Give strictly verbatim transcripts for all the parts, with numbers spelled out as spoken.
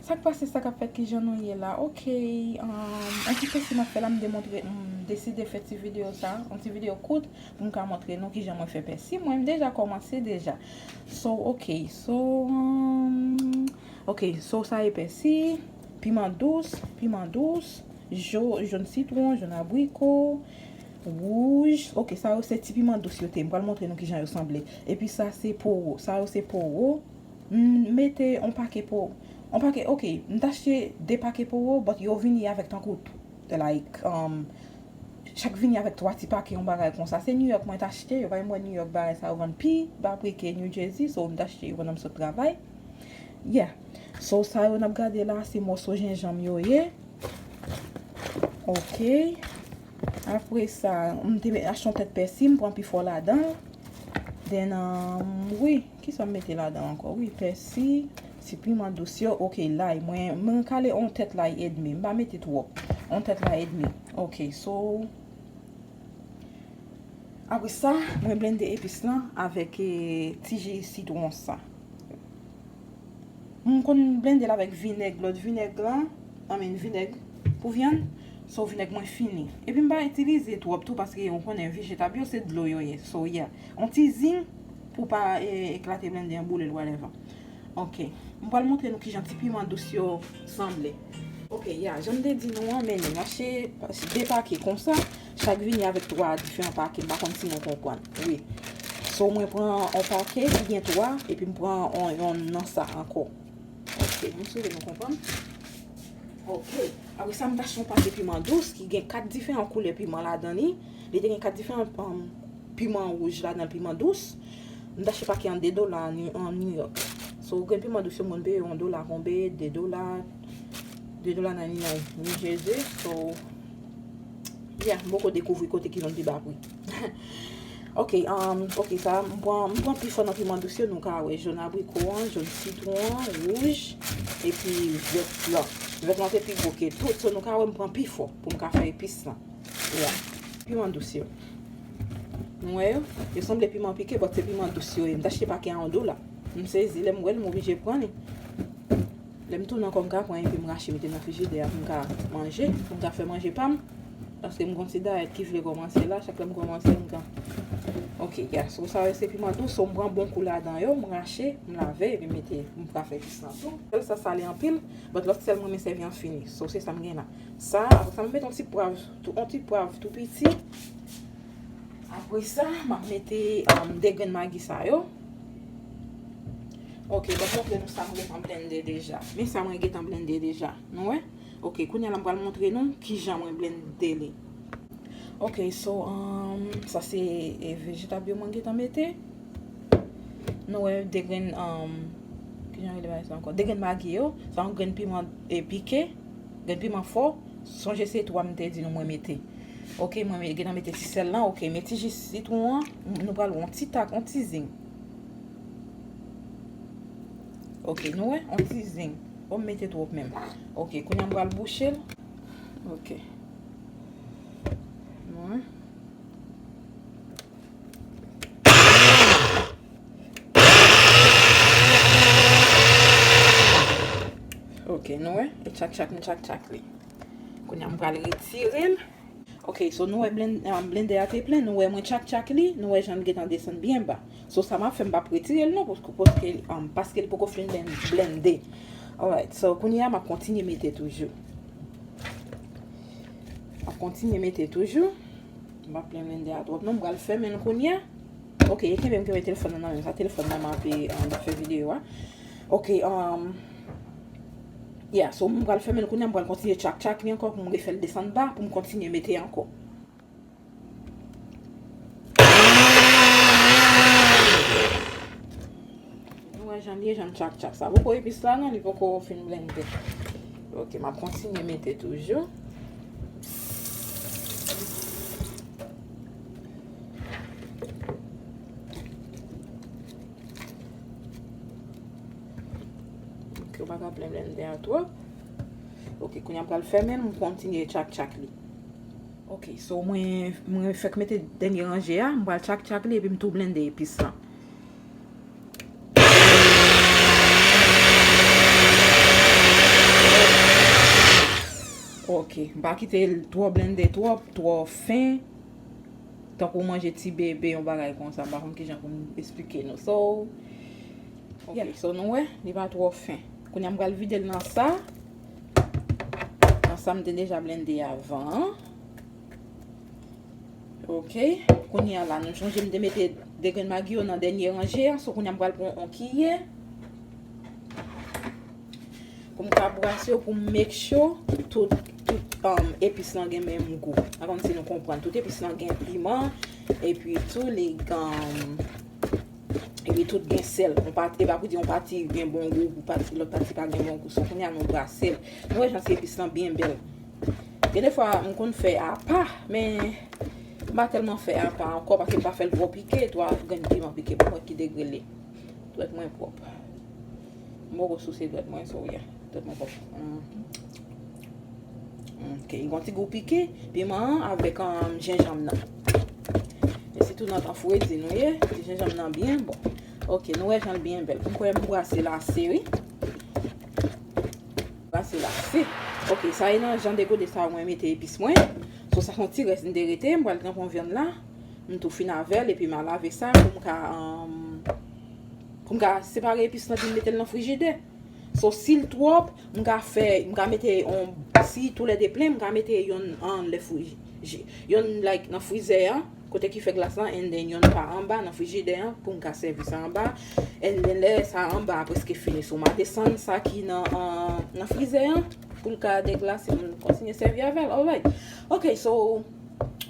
Sa k pase, sa k ap fèt, kijan nou ye la? Ok, um, yon ti pèsi m ap fè la, m demontre, m deside fè ti videyo sa, yon ti videyo kout, pou m ka montre nou kijan mwen fè pèsi. Mwen, m deja kòmanse deja. So, ok, so, um, ok, so sa e pèsi, piman dous, piman dous, jo-, jòn sitwon, jòn abriko, wouj. Ok, sa yo se ti piman dous yo te. M pral montre nou kijan yo sanble. Epi sa se powo. Sa yo se powo. M mete on pake po, on pake, ok, m t achte de pake powo, but yo vini avèk tankou, like, um, chak vini avèk twa ti pake, yon bagay konsa. Se New York mwen t achte, yo pa mwen New York bagay sa yo vann pi ba pri ke New Jersey, so m t achte yo pandan m sot travay. Yeah. So sa yo n ap gade la, se mòso jenjanm yo ye. Ok. Apre sa, m te achte yon tèt pèsi, m pran pifò ladan l. Then, um, wi, kisa m mete ladan ankò? Wi, pèsi, ti piman dous yo, ok, lay. Mwen, mwen kale yon tèt lay edmi. M pa mete twòp. Yon tèt lay edmi. Ok, so, apre sa, mwen blende epis lan avèk, eh, ti ji sitwon sa. M konn blende l avèk vinèg, lòt vinèg lan, I mean, vinèg pou vyann, so vinèg mwen fini. Epi m pa itilize twòp tou, paske ou konnen vejetab yo se dlo yo ye. So, yeah. On ti zing pou pa, eh, eklate blende an, boule l, whatever. Ok. M pral montre nou kijan ti piman dous yo sanble. Ok, ya, jan m te di nou an, men nou achte de pake konsa, chak vini avèk twa diferan pake, m pa konn si nou konprann. Wi. So, mwen pran on pake ki gen twa, epi m pran on, yonn nan sa ankò. Ok, m swete nou konprann. Ok. Apre sa, m t achte yon pake piman dous ki gen kat diferan koulè piman ladan li. Li te gen kat diferan, um, piman wouj ladan l, piman dous. M t achte pake an de dola an New, an New York. So, grenn piman dous yo, moun peye yon dola konbe, de dola, de dola nan New, New Jersey. So, yeah, m poko dekouvri kote ki vann pi ba pri. Ok, um, ok, sa, m pran, m pran pifò nan piman dous yo, nou ka wè jòn abriko an, jòn sitwon an, wouj, epi vèt lan. Vèt lan te pi gwo ke tout, so nou ka wè m pran pifò pou m ka fè epis lan. Yeah. Piman dous yo. Nou wè yo? Yo sanble piman pike, but se piman dous yo ye. M t achte pake a yon dola. M sezi, lè m wè l, m oblije pran li. Lè m tounen ankò, m ka pran epi m rache mete nan frijidè a pou m ka manje, pou m ka fè manje pa m. Paske m gon ti dayèt ki vle kòmanse la, chak lè m kòmanse, m ka. Ok, ya, so sa yo se piman dous, so m pran bon kou ladan yo, m rache, m lave, epi m mete, m ka fè epis lan tou. Sèl sa sale anpil, but lòt sèl mwen renmen sèvi an fini. So se sa m gen la. Sa, apre sa m mete yon ti pwav, tou, yon ti pwav tou piti. Apre sa, m ap mete, um, de grenn magi sa yo. Ok, ban m montre nou sa mwen gentan blende deja. Men sa mwen gentan blende deja. Nou wè? Ok, kounye a la m pral montre nou kijan mwen blende li. Ok, so, um, sa se, e, vejetab yo mwen gentan mete. Nou wè de grenn, um, kijan rele bagay sa ankò? De grenn magi yo. Sa yon grenn piman, e, pike. Grenn piman fò. Sonje se twa m te di nou mwen mete. Ok, mwen me-, gentan mete ti sèl lan. Ok, men ti ji sitwon an, nou pral wè yon ti tak, yon ti zing. Ok, nou wè, yon ti zing. Bon, m mete twòp menm. Ok, kounye a m pral bouche l. Ok. Nou wè. Ok, nou wè, e tchak tchak, m tchak tchak li. Kounye a m pral retire l. Ok, so nou wè blen-, um, blendè a te plen, nou wè mwen tchak tchak li, nou wè jan l gentan desann byen ba. So sa m ap fè, m p ap retire l non, paske, paske, um, paske li poko fin blen-, blende. Alright, so kounye a m ap kontinye mete toujou. M ap kontinye mete toujou. M p ap plen blendè a twòp non, m pral fèmen l kounye a. Ok, e kenbe m, kenbe telefòn nan nan men m, sa telefòn nan m ape, um, fè videyo a. Ok, um, yeah, so m pral fèmen l kounye a, m pral kontinye tchak tchak li ankò pou m refè l desann ba, pou m kontinye mete ankò. Nou wè jan l ye, jan l tchak tchak sa. Poko epis la non, li poko fin blende. Ok, m ap kontinye mete toujou. Ok, ou pa ka plen blendè a twòp. Ok, kounye a m pral fèmen l, m kontinye tchak tchak li. Ok, so mwen, mwen fèk mete dènye ranje a, m pral tchak tchak li epi m tou blende epis lan. Ok, m pa kite l twò blende twòp, twò fen. Tankou manje ti bebe, yon bagay konsa. M pa konn kijan pou m esplike nou. So, ok, so nou wè, li pa twò fen. Kounye a m pral vide l nan sa. Nan sa m te deja blende avan an. Ok, kounye a la, nou sonje m te mete de grenn magi yo nan dènye ranje a. So, kounye a m pral pran yon kiyè. Pou m ka brase yo, pou m make sure tout, tout um, epis lan gen menm gou. Pa konn si nou konprann. Tout epis lan gen piman, epi tou li gen, epi tout gen sèl. Yon pati, e pa pou di yon pati gen bon gou, pou pati, lòt pati pa gen bon gou. So, kounye a nou brase l. Nou wè jan ti epis lan byen bèl. Gen de fwa, m konn fè apa, men m pa tèlman fè apa ankò, paske m pa fè l twò pike, twa grenn piman pike, bon, ki degre li. Dwèt mwen pwòp. M poko souse dwèt mwen, so yeah. Dwèt mwen pwòp. Mm. Ok, yon ti gou pike, piman an avèk um, jenjanm nan. E sitou nan tan fredi nou ye, ti jenjanm nan byen bon. Ok, nou wè jan l byen bèl. M kwè m brase l ase, wi. Brase l ase. Ok, sa e nan jan degode sa mwen mete epis mwen. So, sa se yon ti rès m te rete, m pral tranpe yon vyann la. M tou fin avè l, epi m a lave sa pou m ka, um, pou m ka separe epis lan, epi m mete l nan frijidè. So, si l twòp, m ka fè, m ka mete yon, si toulède plen, m ka mete yonn anlè friji-, yonn, like, nan frizè an, kote ki fè glas lan, and then yonn pa anba nan frijidè an, pou m ka sèvi sa anba. And then lè sa anba a prèske fini, so m a desann sa ki nan, an, nan frizè an, pou l ka deglase, pou m kontinye sèvi avè l, alright. Ok, so,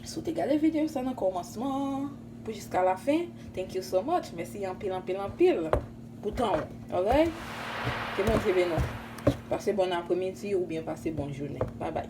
si w te gade videyo sa nan kòmansman an pou jiska la fen, thank you so much. Mèsi anpil, anpil, anpil pou tan w. Alright? Ke Bondye beni w. Pase bon apremidi oubyen pase bon jounen. Bye bye.